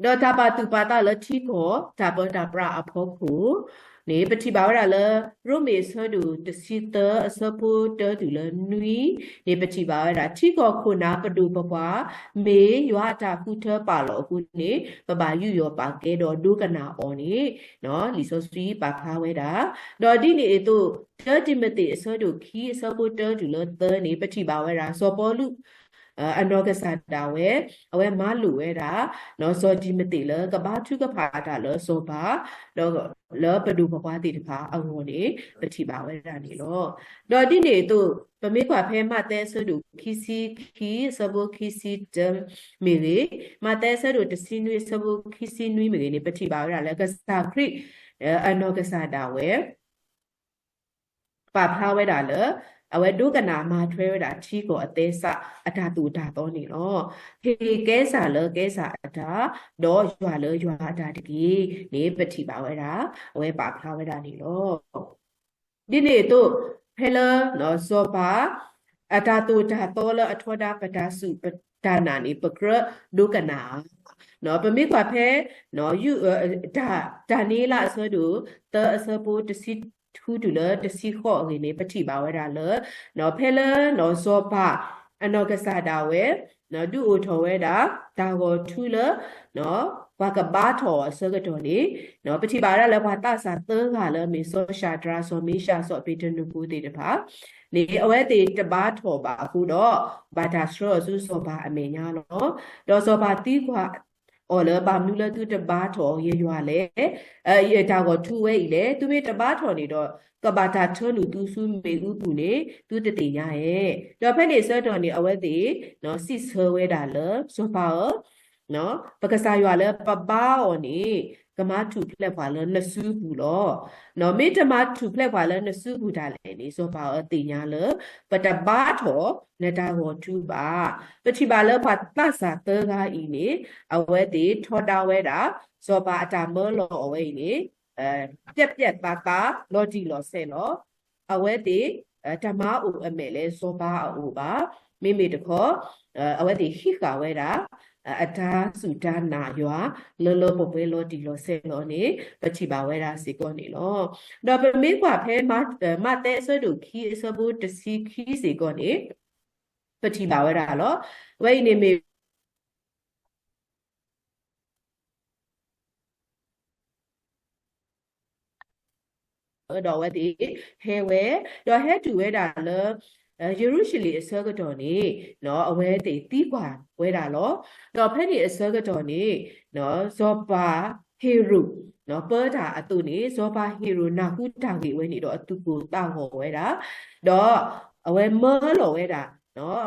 ဒီးတၢ်ပာ်သူၣ်ပာ်သးလၢထံကီၢ် တၢ်ပၢတၢ်ပြးအဖီခိၣ်န့ၣ် ပထံၣ်ဘၣ်ဝဲဒၣ်လၢ ရိမ့ၤအဆၢဒိၣ်တဆံသၢ အဆၢဖိတၢတုၤလၢနွံန့ၣ် ပထံၣ်ဘၣ်ဝဲဒၣ် ထံကီၢ်ခိၣ်နၢ်ပဒိၣ်ပပှၢ် မ့ၢ်ယွၤအတၢ်ဃုထၢပာ်လီၤအဃိန့ၣ် ပဘၣ်ယူးယီၣ်ပာ်ကဲဒီးဒိကနၣ်အီၤန့ၣ် လံာ်စီဆှံပာ်ဖျါဝဲဒၣ်. ဒီးဒ်န့ၣ်အသိး တၢတံၤမသ့းအဆၢဒိၣ်ခံ အဆၢဖိတၢတုၤလၢသၢန့ၣ် ပထံၣ်ဘၣ်ဝဲဒၣ် စီၤပီလူး အနီၢ်ကစၢ်ဒၣ်ဝဲ အဝဲမၤလိာ်ဝဲဒၣ် စီၤတံၤမသ့းလၢကဘါထုကဖၣ်တၢ်လၢစီၤပၤ ဒီးလၢပဒိၣ်ပပှၢ်သ့ၣ်တဖၣ်အဂီၢ်န့ၣ် ပထံၣ်ဘၣ်ဝဲဒၣ်န့ၣ်လီၤ. ဒီးဒ်န့ၣ်အသိး ပမ့ၢ်ကွၢ်ဖဲမးသဲအဆၢဒိၣ်ခံဆံခံ အဆၢဖိခံဆံတၢမ့ၢ်ဂ့ၤ, မးသဲအဆၢဒိၣ်တဆံနွံ အဆၢဖိခံဆံနွံမ့ၢ်ဂ့ၤန့ၣ် ပထံၣ်ဘၣ်ဝဲဒၣ်လၢကစၢ်ခရံာ် အနီၢ်ကစၢ်ဒၣ်ဝဲ ပာ်ဖျါဝဲဒၣ်လၢ အဝဲဒိကနၣ်မၤထွဲဝဲဒၣ်ထံကီၢ်အသဲစးအတၢ်သိၣ်တၢ်သီန့ၣ်လီၤ. ဟ့ၣ်ကဲစၢ်လၢကဲစၢ်အတၢ်, ဒီးယွၤလၢယွၤအတၢ်တက့ၢ်န့ၣ် ပထံၣ်ဘၣ်ဝဲဒၣ် အဝဲပာ်ဖျါဝဲဒၣ်န့ၣ်လီၤ. ဒ်န့ၣ်အသိး ဖဲလၢ စီၤပၤ အတၢ်သိၣ်တၢ်သီလၢအထီဒါပတၢ်စူၢ်ပတၢ်နာ်န့ၣ် ပကြၢးဒိကနၣ်ဧါ. ပမ့ၢ်ကွၢ်ဖဲ တၢ် တၢ်န့လးအဆၢဒိၣ် သၢအဆၢဖိတဆံထူတုၤလၢတဆံဃိးအဂ့ၢ်န့ၣ် ပထံၣ်ဘၣ်ဝဲဒၣ်လၢ ဖဲလၢ စီၤပၤ အနီၢ်ကစၢ်ဒၣ်ဝဲ ဒုးအိၣ်ထီၣ်ဝဲဒၣ် တၢ်ဂီၤထူလၢ ပှၤကဘါထီၣ်အီၤအဆၢကတီၢ်န့ၣ် ပထံၣ်ဘၣ်ဝဲဒၣ်လၢပှၤသးစၢ်သၢဂၤလၢအမ့ၢ်စီၤၡၤဒြး စီၤမ့ၡၢ် စီၤအဘ့းနကိၤသ့ၣ်တဖၣ် န့ၣ် အဝဲသ့ၣ်တဘါထီၣ်ဘၣ်အဃိဒီး ဘၣ်တၢ်ဆှၢအီၤဆူစီၤပၤအမဲာ်ညါလီၤ. ဒီးစီၤပၤသံကွၢ်အီၤလၢ ဘၣ်မနုၤလၢသုတဘါထီၣ်ယယွၤလဲၣ်, ယတၢ်ဂီၤထူဝဲအံၤလဲၣ်, သုမ့ၢ်တဘါထီၣ်န့ၣ်ဒီး ကဘၣ်တၢ်ထၢနုာ်သုဆူမ့ၣ်အူပူၤန့ၣ် သုတသ့ၣ်ညါဧါ. ဒီးဖဲန့ၣ်အဆၢကတီၢ်န့ၣ် အဝဲသ့ၣ် စံးဆၢဝဲဒၣ်လၢ စီၤပၤဧၢ ပကစၢ်ယွၤလၢပဘါအီၤန့ၣ် ကမၤထူၣ်ဖျဲးပှၤလၢနစုပူၤလီၤ. မ့ၢ်တမၤထူၣ်ဖျဲးပှၤလၢနစုပူၤဒၣ်လဲာ်န့ၣ် စီၤပၤဧၢ သ့ၣ်ညါလၢ ပတဘါထီၣ်နတၢ်ဂီၤထူဘၣ်. ပထံၣ်ဘၣ်လၢပှၤသးစၢ်သၢဂၤအံၤန့ၣ် အဝဲသ့ၣ်ထီဒါဝဲဒၣ် စီၤပၤအတၢ်မၢလီၤအီၤဝဲအံၤန့ၣ် ပျဲၢ်ပျဲၢ်သးသး လီၤတံၢ်လီၤဆဲးလီၤ. အဝဲသ့ၣ် တမၤအိၣ်အမဲာ်လၢစီၤပၤအအိၣ်ဘၣ်. မ့မ့ၢ်တခီ အဝဲသ့ၣ်ဟံးဃာ်ဝဲဒၣ် အတၢ်စူၢ်တၢ်နာ်ယွၤ လၢလၢပှဲၤပှဲၤလီၤတံၢ်လီၤဆဲးလီၤန့ၣ် ပထံၣ်ဘၣ်ဝဲဒၣ်စ့ၢ်ကီးန့ၣ်လီၤ. ဒီးပမ့ၢ်ကွၢ်ဖဲ မးသဲအဆၢဒိၣ်ခံ အဆၢဖိတဆံခံစ့ၢ်ကီးန့ၣ် ပထံၣ်ဘၣ်ဝဲဒၣ်လီၤ. အဝဲအံၤန့ၣ်မ့ၢ် ဒီးအဝဲသ့ၣ်ဟဲဝဲ, ဒီးဟဲတုၤဝဲဒၣ်လၢ ယရူၤၡလ့ၣ်အဆၢကတီၢ်န့ၣ် အဝဲသ့ၣ်သံကွၢ်ဝဲဒၣ်လီၤ. ဒီးဖဲန့ၣ်အဆၢကတီၢ်န့ၣ် စီၤပၤဟ့ၤရိာ် ပၢတၢ်အသိးန့ၣ် စီၤပၤဟ့ၤရိာ်နၢ်ဟူတၢ်ဂ့ၢ်ဝဲန့ၣ်ဒီး အသူၣ်ကိၢ်သးဂီၤဝဲဒၣ်, ဒီးအဝဲမၢလီၤဝဲဒၣ်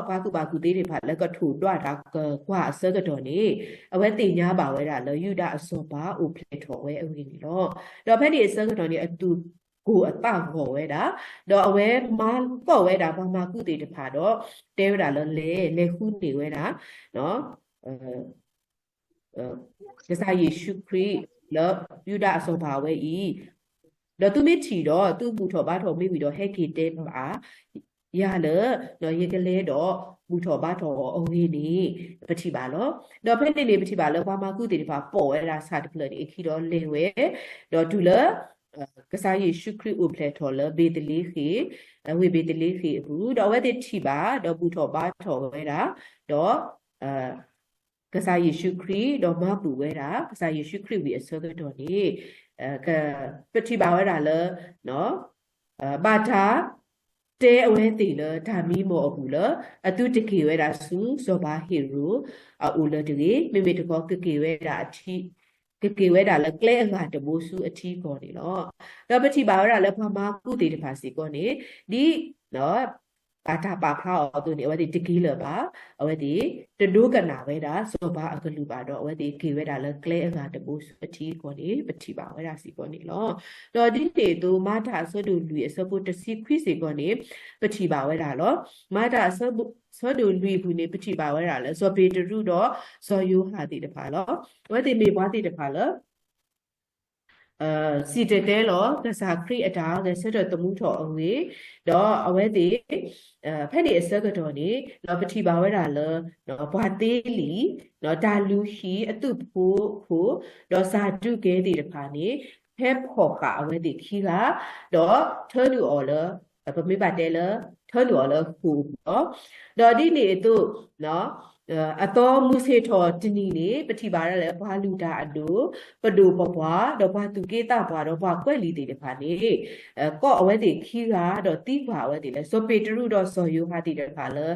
အပှၤကူၣ်ဘၣ်ကူၣ်သ့သ့ၣ်တဖၣ်လၢကထိၣ်ဒွးတၢ်ကကွၢ်အဆၢကတီၢ်န့ၣ် အဝဲသ့ၣ်ညါဘၣ်ဝဲဒၣ်လၢယူဒၤအစီၤပၤအိၣ်ဖျဲၣ်ထီၣ်ဝဲအဂ့ၢ်န့ၣ်လီၤ. ဒီးဖဲန့ၣ်အဆၢကတီၢ်န့ၣ် အသူၣ်ကိၢ်အသးဂီၤဝဲဒၣ်, ဒီးအဝဲမၤသီၣ်ဝဲဒၣ်ပှၤမၤကူၣ်သ့ၣ်တဖၣ်ဒီး တဲဝဲဒၣ်လၢလဲၤ လဲၤဃုန့ၢ်ဝဲဒၣ် ကစၢ်ယ့ၣ်ၡူးခရံာ်လၢယူဒၤအစီၤပၤဝဲအံၤ, ဒီးသုမ့ၢ်ထံၣ်ဒီး သုဘူၣ်ထီၣ်ဘါထီၣ်မ့ၢ်ဝံၤဒီး ဟဲက့ၤတဲဘၣ်ယၤလၢ ယကလဲၤဒီးဘူၣ်ထီၣ်ဘါထီၣ်အီၤအဂ့ၢ်န့ၣ် ပထံၣ်ဘၣ်လီၤ. ဒီးဖဲန့ၣ်န့ၣ် ပထံၣ်ဘၣ်လၢပှၤမၤကူၣ်သ့ၣ်တဖၣ်ပိာ်ဝဲဒၣ်ဆၣ်တဖျၢၣ်န့ၣ်အခံဒီးလဲၤဝဲ, ဒီးတုၤလၢ ကစၢ်ယ့ၣ်ၡူးခရံာ်အိၣ်ဖျဲၣ်ထီၣ်လၢဘ့းသလ့ဃ့ၣ်, ဝ့ၢ်ဘ့းသလ့ဃ့ၣ်အပူၤ, ဒီးအဝဲသ့ၣ်ထံၣ်ဘၣ် ဒီးဘူၣ်ထီၣ်ဘါထီၣ်ဝဲဒၣ်, ဒီး ကစၢ်ယ့ၣ်ၡူးခရံာ် ဒီးမၤဘူၣ်ဝဲဒၣ် ကစၢ်ယ့ၣ်ၡူးခရံာ်ဝံၤအဆၢကတီၢ်န့ၣ် ပထံၣ်ဘၣ်ဝဲဒၣ်လၢ ဘၣ်တၢ်တဲအဝဲသ့ၣ်လၢတၢ်မံမီၢ်အပူၤလၢ အသုတက့ၤဝဲဒၣ်ဆူစီၤပၤဟ့ၤရိာ်အအိၣ်လၢၤတဂ့ၤ, မ့မ့ၢ်တခီ ကက့ၤဝဲဒၣ်အထံ ကက့ၤဝဲဒၣ်လၢကျဲအဂၤတဘိဆူအထံကီၢ်န့ၣ်လီၤ. ဒီးပထံၣ်ဘၣ်ဝဲဒၣ်လၢပှၤမၤကူၣ်သ့ၣ်တဖၣ်စ့ၢ်ကီးန့ၣ် ဒ် ဘၣ်တၢ်ပာ်ဖျါအီၤအသိးန့ၣ် အဝဲသ့ၣ်တက့ၤလၢၤဘၣ်, အဝဲသ့ၣ်တဒိကနၣ်ဝဲဒၣ်စီၤပၤအကလုၢ်ဘၣ်ဒီး အဝဲသ့ၣ်က့ၤဝဲဒၣ်လၢကျဲအဂၤတဘိဆူအထံကီၢ်န့ၣ် ပထံၣ်ဘၣ်ဝဲဒၣ်စ့ၢ်ကီးန့ၣ်လီၤ. ဒီးဒ်န့ၣ်အသိး မၤတၢ်အဆၢဒိၣ်လွံၢ်အဆၢဖိတဆံခွံစ့ၢ်ကီးန့ၣ် ပထံၣ်ဘၣ်ဝဲဒၣ်လီၤ. မၤတၢ်အဆၢဒိၣ်လွံၢ်အပူၤန့ၣ် ပထံၣ်ဘၣ်ဝဲဒၣ်လၢ စီၤပ့းတရူးဒီးစီၤယိၤဟၣ်သ့ၣ်တဖၣ်လီၤ. အဝဲသ့ၣ်မ့ၢ်ပှၤသ့ၣ်တဖၣ်လၢ စံၣ်တဲၤတဲလီၤ ကစၢ်ခရံာ်အတၢ်ဂဲၤဆၢထၢၣ်သမူထီၣ်အဂ့ၢ်, ဒီးအဝဲသ့ၣ် ဖဲန့ၣ်အဆၢကတီၢ်န့ၣ် ပထံၣ်ဘၣ်ဝဲဒၣ်လၢ ပှၤသ့လံာ်, တၢ်လုၢ်ဟံၣ်အသုးဖိအခိၣ်, ဒီးစၤဒူးကဲသ့ၣ်တဖၣ်န့ၣ် ဟဲဖီၣ်ဃာ်အဝဲသ့ၣ်ခံဂၤ, ဒီးထၢနုာ်အီၤလၢ ပမ့ၢ်ဘၣ်တဲလၢ ထၢနုာ်အီၤလၢဃိာ်အပူၤလီၤ. ဒီးဒ်န့ၣ်အသိး အသီမုၢ်ဆ့ၣ်ထီၣ်တနံၤန့ၣ် ပထံၣ်ဘၣ်ဒၣ်လၢပှၤလုၢ်တၢ်အဒိၣ်, ပဒိၣ်ပပှၢ်, ဒီးပှၤသူၣ်က့သးပှၢ်, ဒီးပှၤကွဲးလံာ်သ့ၣ်တဖၣ်န့ၣ် ကိးအဝဲသ့ၣ်ခံဂၤ, ဒီးသံကွၢ်အဝဲသ့ၣ်လၢ စီၤပ့းတရူးဒီးစီၤယိၤဟၣ်သ့ၣ်တဖၣ်လၢ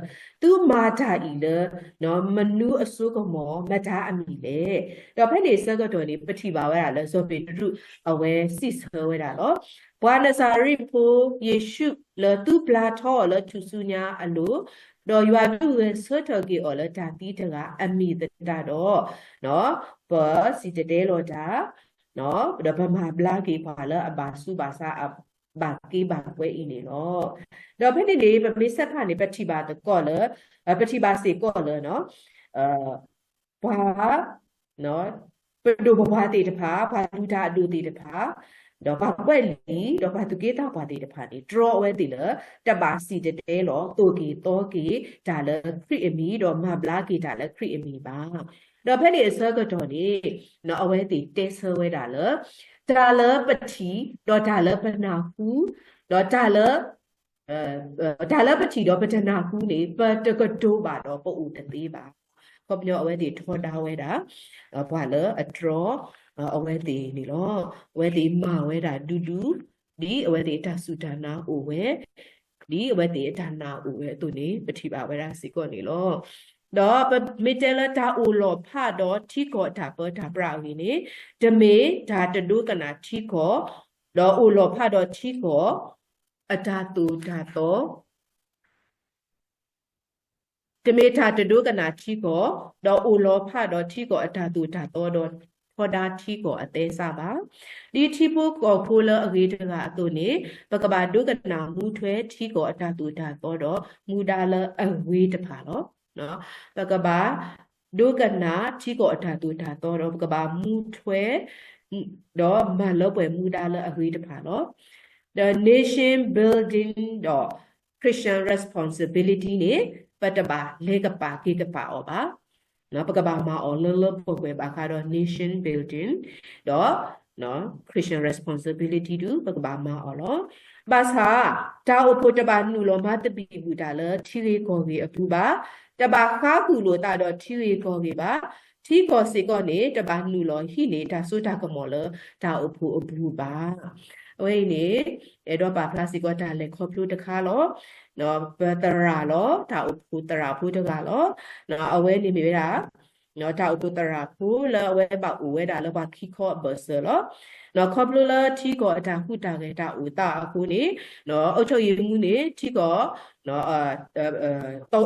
သုမၤတၢ်အံၤလၢ မနုၤအစိကမီၤ မတၤအမံၤလဲၣ်. ဒီးဖဲန့ၣ်အဆၢကတီၢ်န့ၣ် ပထံၣ်ဘၣ်ဝဲဒၣ်လၢစီၤပ့းတရူး အဝဲစံးဆၢဝဲဒၣ်လီၤ. ပှၤနစၤရ့းဖိ ယ့ၣ်ၡူးလၢသုပျၢ်ထီအီၤလၢထူၣ်စုညါအလိၤ, ဒီးယွၤဒုးဂဲၤဆၢထၢၣ်က့ၤအီၤလၢတၢ်သံတဂၤအမံၤသတးဒီး, ပစံၣ်တဲၤတဲလီၤတၢ် ဒီးပမၤဘျါက့ၤပှၤလၢအဘၣ်ဆူးဘၣ်ဆါ အဘၣ်က့ဘၣ်ကွဲအံၤန့ၣ်လီၤ. ဒီးဖဲန့ၣ်န့ၣ် ပမ့ၢ်ဆဲးဖးန့ၣ် ပထံၣ်ဘၣ်သကိးလၢ ပထံၣ်ဘၣ်စ့ၢ်ကီးလၢ ပှၤ ပဒိၣ်ပပှၢ်သ့ၣ်တဖၣ်, ပှၤလုၢ်တၢ်အဒိၣ်သ့ၣ်တဖၣ်, ဒီးပှၤကွဲးလံာ်, ဒီးပှၤသူၣ်က့သးပှၢ်သ့ၣ်တဖၣ်န့ၣ် တြီအဝဲသ့ၣ်လၢ တဘၣ်စံၣ်တဲၤတဲလီၤ သိၣ်က့ၤသီက့ၤတၢ်လၢခရံာ်အမံၤ, ဒီးမၤဘျါက့ၤတၢ်လၢခရံာ်အမံၤဘၣ်. ဒီးဖဲန့ၣ်အဆၢကတီၢ်န့ၣ် အဝဲသ့ၣ်တဲဆၢဝဲဒၣ်လၢ တၢ်လၢပထံၣ်, ဒီးတၢ်လၢပနၢ်ဟူ, ဒီးတၢ်လၢ တၢ်လၢပထံၣ်ဒီးပတနၢ်ဟူန့ၣ် ပတကတိၤဘၣ်ဒီးပအိၣ်တသ့ဘၣ်. ခီပညီအဝဲသ့ၣ်ထီဒါဝဲဒၣ် ပှၤလၢအတြီ အဝဲသ့ၣ်န့ၣ်လီၤ. အဝဲသ့ၣ်မၤဝဲဒၣ်ဒူဒူ ဒ်အဝဲသ့ၣ်တၢ်စူၢ်တၢ်နာ်အိၣ်ဝဲ, ဒ်အဝဲသ့ၣ်အတၢ်နာ်အိၣ်ဝဲအသိးန့ၣ် ပထံၣ်ဘၣ်ဝဲဒၣ်စ့ၢ်ကီးန့ၣ်လီၤ. ဒီးပမ့ၢ်တဲလၢတၢ်အိၣ်လီၤဖးဒီးထံကီၢ်အတၢ်ပၢတၢ်ပြးအဂ့ၢ်န့ၣ် တမ့ၢ်တၢ်တဒိကနၣ်ထံကီၢ် ဒီးအိၣ်လီၤဖးဒီးထံကီၢ် အတၢ်သိၣ်တၢ်သီ, တမ့ၢ်တၢ်တဒိကနၣ်ထံကီၢ် ဒီးအိၣ်လီၤဖးဒီးထံကီၢ်အတၢ်သိၣ်တၢ်သီဒီးထီဒါထံကီၢ်အသဲစးဘၣ်. ဒ်ထံဖိကီၢ်ဖိလၢအဂ့ၤတဂၤအသိးန့ၣ် ပကဘၣ်ဒိကနၣ်မူထွဲထံကီၢ်အတၢ်သိၣ်တၢ်သီဒီးမူဒါလၢအဂ့ၤတဖၣ်လီၤ. ပကဘၣ် ဒိကနၣ်ထံကီၢ်အတၢ်သိၣ်တၢ်သီဒီး ပကဘၣ်မူထွဲ ဒီးမၤလၢပှဲၤမူဒါလၢအဂ့ၤတဖၣ်လီၤ. ဒီး nation building ဒီး Christian responsibility န့ၣ် ပတဘၣ်လဲၤကပၤက့ၤကပၤအီၤဘၣ်. ပကဘၣ်မၤအီၤလၢလၢပှဲၤပှဲၤဘၣ်ဃးဒီး nation building ဒီး Christian responsibility ဒုး ပကဘၣ်မၤအီၤလီၤ. ဘၣ်ဆၣ် တၢ်အိၣ်ဖှိၣ်တဘၣ်နုာ်လီၤမၤသဘံၣ်ဘုၣ်တၢ်လၢထံဂ့ၢ်ကီၢ်ဂ့ၢ်အပူၤဘၣ်. တဘၣ်ဃါဃုာ်လိာ်သးဒီးထံဂ့ၢ်ကီၢ်ဂ့ၢ်ဘၣ်. ထံကီၢ်စ့ၢ်ကီးန့ၣ် တဘၣ်နုာ်လီၤဟံးန့ၢ်တၢ်စိတၢ်ကမီၤလၢတၢ်အိၣ်ဖှိၣ်အပူၤဘၣ်. အဝဲအံၤန့ၣ် အဲၣ်ဒိးပာ်ဖျါစ့ၢ်ကီးတၢ်လဲၤခီဖျိတခါလီၤ. ပသရၣ်လီၤ, တၢ်အိၣ်ဖှိၣ်သရၣ်ဖိတဂၤလီၤ. အဝဲန့ၣ်မ့ၢ်ဝဲဒၣ် တၢ်အိၣ်ဖှိၣ်သရၣ်ဖိလၢအဝဲဘၣ်အိၣ်ဝဲဒၣ်လၢပှၤခံခီအဘၢၣ်စၢၤလီၤ. ခီဖျိလၢထံကီၢ်အတၢ်ဟူးတၢ်ဂဲၤတၢ်အိၣ်သးအဃိန့ၣ် အုပ်ချုပ်ရေးမှူးန့ၣ် ထံကီၢ်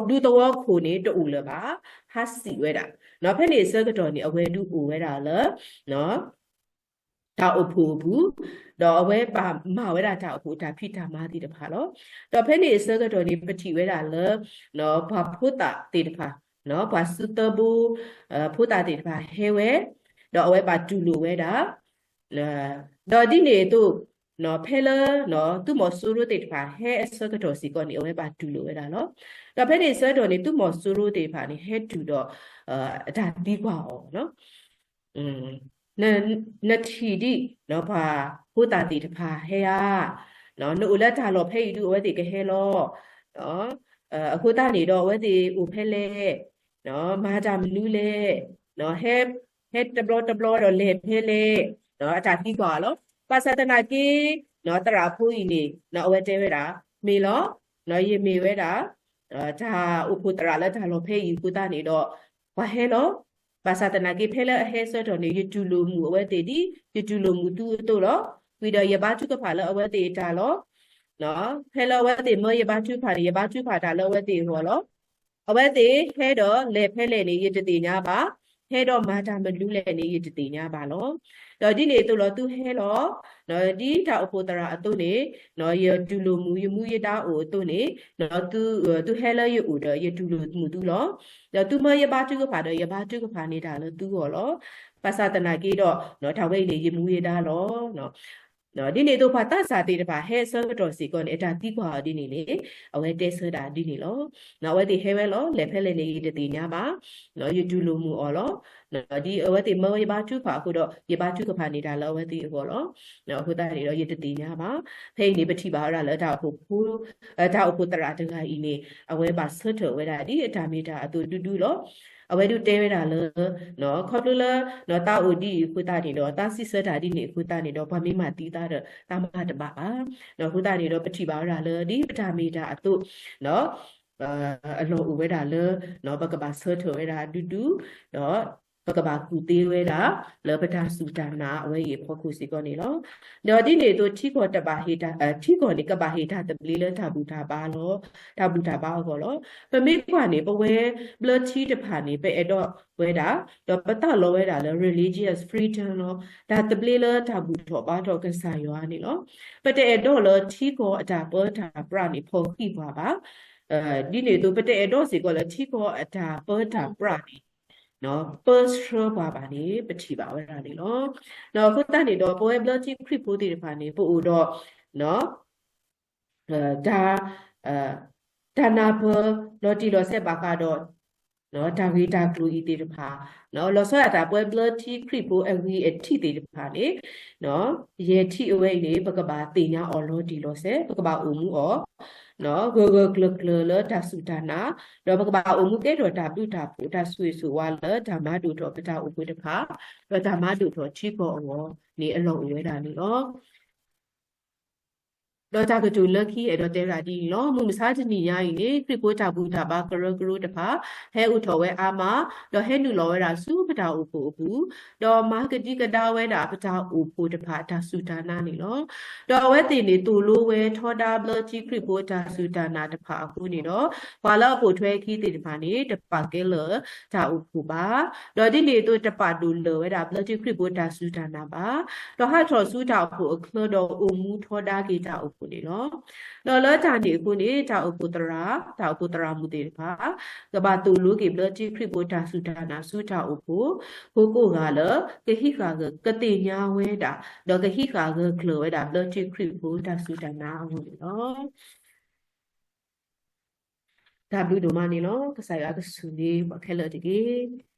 ဒူသဝီခိၣ်န့ၣ် တအိၣ်လၢၤဘၣ်, ဟးစံးဝဲဒၣ်. ဖဲန့ၣ်အဆၢကတီၢ်န့ၣ် အဝဲဒုးအိၣ်ဝဲဒၣ်လၢ တၢ်အိၣ်ဖှိၣ်အပူၤ, ဒီးအဝဲဘၣ်မၤဝဲဒၣ်တၢ်အိၣ်ဖှိၣ်တၢ်ဖံးတၢ်မၤသ့ၣ်တဖၣ်လီၤ. ဒီးဖဲန့ၣ်အဆၢကတီၢ်န့ၣ် ပထံၣ်ဝဲဒၣ်လၢ ပှၤဖိသၣ်သ့ၣ်တဖၣ်, ပှၤစုသၢဘိ ဖိသၣ်သ့ၣ်တဖၣ်ဟဲဝဲ, ဒီးအဝဲဘၣ်တူၢ်လိာ်ဝဲဒၣ် ဒီးဒ်န့ၣ်အသိး ဖဲလၢ သုးမီၤစိရိၤသ့ၣ်တဖၣ်ဟဲအဆၢကတီၢ်စ့ၢ်ကီးန့ၣ် အဝဲဘၣ်တူၢ်လိာ်ဝဲဒၣ်လီၤ. ဒီးဖဲန့ၣ်အဆၢကတီၢ်န့ၣ် သုးမီၤစိရိၤသ့ၣ်တဖၣ်န့ၣ် ဟဲတုၤဒီး အတၢ်သံကွၢ်အီၤ နထံၣ်ဒံး ပှၤဖိသၣ်သ့ၣ်တဖၣ်ဟဲဧါ, နအိၣ်လၢတၢ်လီၢ်ဖဲအံၤဒုး အဝဲသ့ၣ်ကဟဲလီၤ. အဃိသတးန့ၣ်ဒီး အဝဲသ့ၣ်အိၣ်ဖဲလဲၣ်, မၤတၢ်မနုၤလဲၣ်, ဟဲ ဟဲတဘျီတဘျီဒီးလဲၤဖဲလဲၣ်, အတၢ်သံကွၢ်အီၤလီၤ. ဘၣ်ဆၣ်သနာ်က့ သရၣ်ဖိအံၤန့ၣ် အဝဲတဲဝဲဒၣ် မ့ၢ်လီၤ, ယမ့ၢ်ဝဲဒၣ် တၢ်အိၣ်ဖှိၣ်သရၣ်လၢတၢ်လီၢ်ဖဲအံၤအဃိသတးန့ၣ်ဒီး ပှၤဟဲလီၤ. ဘၣ်ဆၣ်သနာ်က့ ဖဲလၢအဟဲအဆၢကတီၢ်န့ၣ် ယတူၢ်လိာ်မုာ်အဝဲသ့ၣ်ဒ် ယတူၢ်လိာ်မုာ်သုအသိးလီၤ. ဝံၤဒီးယဘါထုကဖၣ်လၢအဝဲသ့ၣ်အတၢ်လီၤ. ဖဲလၢအဝဲသ့ၣ်မၢယဘါထုကဖၣ်န့ၣ် ယဘါထုကဖၣ်တၢ်လၢအဝဲသ့ၣ်အဂီၢ်လီၤ. အဝဲသ့ၣ်ဟဲဒီးလဲၤဖဲလဲၣ်န့ၣ် ယတသ့ၣ်ညါဘၣ်. ဟဲဒီးမၤတၢ်မနုၤလဲၣ်န့ၣ် ယတသ့ၣ်ညါဘၣ်လီၤ. ဒီးဒ်န့ၣ်အသိးလီၤ သုဟဲလီၤ ဒ်တၢ်အိၣ်ဖှိၣ်သရၣ်အသိးန့ၣ် ယတူၢ်လိာ်မုာ်ယမူယဒါအိၣ်အသိးန့ၣ် သုဟဲလၢယအိၣ်ဒီး ယတူၢ်လိာ်မုာ်သုလီၤ. ဒီးသုမၢယဘါထုကဖၣ်ဒီး ယဘါထုကဖၣ်န့ၢ်တၢ်လၢသုဂီၢ်လီၤ. ဘၣ်ဆၣ်သနာ်က့ဒီး တၢ်ဝဲအံၤန့ၣ် ယမူယဒါလီၤ. ဒ်န့ၣ်အသိးပှၤသးစၢ်သ့ၣ်တဖၣ်ဟဲအဆၢကတီၢ်စ့ၢ်ကီးန့ၣ် အတၢ်သံကွၢ်အီၤဒ်န့ၣ်န့ၣ် အဝဲတဲဆၢတၢ်ဒ်န့ၣ်လီၤ. အဝဲသ့ၣ်ဟဲဝဲလီၤ လဲၤဖဲလဲၣ်န့ၣ် ယတသ့ၣ်ညါဘၣ်. ယတူၢ်လိာ်မုာ်အီၤလီၤ. ဒ်အဝဲသ့ၣ်မၢဝဲယဘါထုကဖၣ်အဃိဒီး ယဘါထုကဖၣ်န့ၢ်တၢ်လၢအဝဲသ့ၣ်အဂီၢ်လီၤ. အဃိသတးန့ၣ်ဒီး ယတသ့ၣ်ညါဘၣ်. ဖဲအံၤန့ၣ် ပထံၣ်ဘၣ်ဝဲဒၣ်လၢတၢ်အိၣ်ဖှိၣ်ဖိ တၢ်အိၣ်ဖှိၣ်သရၣ်တဂၤအံၤန့ၣ် အဝဲဘၣ်ဆၢထၢၣ်ဝဲဒၣ်ဒ်အတၢ်မ့ၢ်တၢ်အသိးဒူဒူလီၤ. အဝဲဒုးတဲဝဲဒၣ်လၢ ခီဖျိလၢ သးအိၣ်ဒ်အံၤအဃိသတးန့ၣ်ဒီး သးစံးဆၢတၢ်ဒ်န့ၣ်အဃိသတးန့ၣ်ဒီး ပှၤမ့ၢ်မၤသံသးဒီး သးမၤတဘၣ်ဘၣ်. အဃိသတးန့ၣ်ဒီး ပထံၣ်ဘၣ်ဝဲဒၣ်လၢ ဒ်ပတၢ်မ့ၢ်တၢ်အသိး အလီၢ်အိၣ်ဝဲဒၣ်လၢ ပကဘၣ်ဆၢထၢၣ်ဝဲဒၣ်ဒူဒူ ဒီး ပကဘၣ်ကူၣ်သ့ဝဲဒၣ် လၢပတၢ်စူၢ်တၢ်နာ်အဝဲအံၤအဖီခိၣ်စ့ၢ်ကီးန့ၣ်လီၤ. ဒီးဒ်န့ၣ်အသိး ထံကီၢ်တဘၣ်ဟ့ၣ်တၢ် ထံကီၢ်န့ၣ် ကဘၣ်ဟ့ၣ်တၢ်သဘျ့လၢတၢ်ဘူၣ်တၢ်ဘါလီၤ. တၢ်ဘူၣ်တၢ်ဘါအဂီၢ်လီၤ. ပမ့ၢ်ကွၢ်န့ၣ် ပဝဲဘျၢထံတဖၣ်န့ၣ် ပအဲၣ်ဒိးဝဲဒၣ် ဒီးပသးလီဝဲဒၣ်လၢ religious freedom လီၤ. တၢ်သဘျ့လၢတၢ်ဘူၣ်ထီၣ်ဘါထီၣ်ကစၢ်ယွၤန့ၣ်လီၤ. ပတအဲၣ်ဒိးလၢထံကီၢ်အတၢ်ပၢတၢ်ပြးန့ၣ် ဖီၣ်ဃံးပှၤဘၣ်. ဒ်န့ၣ်အသိး ပတအဲၣ်ဒိးစ့ၢ်ကီးလၢထံကီၢ်အတၢ်ပၢတၢ်ပြးန့ၣ် ပၢဆှၢပှၤဘၣ်န့ၣ် ပထံၣ်ဘၣ်ဝဲဒၣ်န့ၣ်လီၤ. ဒီးအဃိသတးန့ၣ်ဒီး ပဝဲဘျၢထံခရံာ်ဖိသ့ၣ်တဖၣ်န့ၣ် ပအိၣ်ဒီး တၢ် တၢ်နၢ်ပၢၢ်လီၤတံၢ်လီၤဆဲးဘၣ်ဃးဒီး တၢ်ဂ့ၢ်တၢ်ကျိၤအံၤသ့ၣ်တဖၣ် လီၤဆီဒၣ်တၢ်ပဝဲဘျၢထံခရံာ်ဖိအဂံၢ်အထံးသ့ၣ်တဖၣ်န့ၣ် ယဲၢ်ထံးအဝဲအံၤန့ၣ် ပကဘၣ်သ့ၣ်ညါအီၤလီၤတံၢ်လီၤဆဲး ပကဘၣ်အိၣ်မူအီၤ ဂၢၢ်ဂၢၢ်ကျၢၤကျၢၤလၢတၢ်စူၢ်တၢ်နာ် ဒီးပကဘၣ်အိၣ်မူကဲထီၣ်တၢ်ဘျုးတၢ်ဖှိၣ် တၢ်ဆိၣ်ဂ့ၤဆိၣ်ဝါလၢတၢ်မၤဒိၣ်ထီၣ်ပတၢ်အိၣ်ဖှိၣ်တဖၣ် ဒီးတၢ်မၤဒိၣ်ထီၣ်ထံကီၢ်အဂီၢ်န့ၣ် အလီၢ်အိၣ်ဝဲဒၣ်န့ၣ်လီၤ. ဒီးတၢ်ကတိၤလၢခံအဲၣ်ဒိးတဲဝဲဒၣ်ဒ်အံၤလီၤ. မုၢ်မဆါတနံၤညါအံၤန့ၣ် ခရံာ်ဖိတၢ်ဘူၣ်တၢ်ဘါကရၢကရိတဖၣ် ဟဲအိၣ်ထီၣ်ဝဲအါမး ဒီးဟဲနုာ်လီၤဝဲဒၣ်ဆူပတၢ်အိၣ်ဖှိၣ်အပူၤ ဒီးမၤကဒံကဒါဝဲဒၣ်ပတၢ်အိၣ်ဖှိၣ်တဖၣ်တၢ်စူၢ်တၢ်နာ်န့ၣ်လီၤ. ဒီးအဝဲသ့ၣ်န့ၣ်သိၣ်လိဝဲထီဒါဘျၢထံခရံာ်ဖိတၢ်စူၢ်တၢ်နာ်တဖၣ်အဃိန့ၣ်ဒီး ပှၤလၢအပိာ်ထွဲအခံသ့ၣ်တဖၣ်န့ၣ် တပာ်ကဲလၢတၢ်အိၣ်ဖှိၣ်ဘၣ်. ဒီးဒ်န့ၣ်အသိးတပာ်ဒိၣ်လၢာ်ဝဲဒၣ်ဘျၢထံခရံာ်ဖိတၢ်စူၢ်တၢ်နာ်ဘၣ်. ဒီးဟးထီၣ်ဆူတၢ်အိၣ်ဖှိၣ်အချၢဒီးအိၣ်မူထီဒါက့ၤတၢ်အိၣ်ဖှိၣ်န့ၣ်လီၤ. ဒီးလၢတၢ်န့ၣ်အဃိန့ၣ် တၢ်အိၣ်ဖှိၣ်သရၣ် တၢ်အိၣ်ဖှိၣ်သရၣ်မုၣ်သ့ၣ်တဖၣ် ကဘၣ်သိၣ်လိက့ၤဘျၢထံခရံာ်ဖိတၢ်စူၢ်တၢ်နာ်ဆူတၢ်အိၣ်ဖှိၣ် ဖိကိးဂၤလၢ ကဟံးဃာ်ဂၢၢ် ကသ့ၣ်ညါဝဲဒၣ် ဒီးကဟံးဃာ်ဂၢၢ်ကျၢၤဝဲဒၣ်ဘျၢထံခရံာ်ဖိတၢ်စူၢ်တၢ်နာ်အဂီၢ်န့ၣ်လီၤ. တၢ်ဘျုးဒိၣ်မးန့ၣ်လီၤ. ကစၢ်ယွၤကဆိၣ်ဂ့ၤပှၤခဲလၢာ်တက့ၢ်.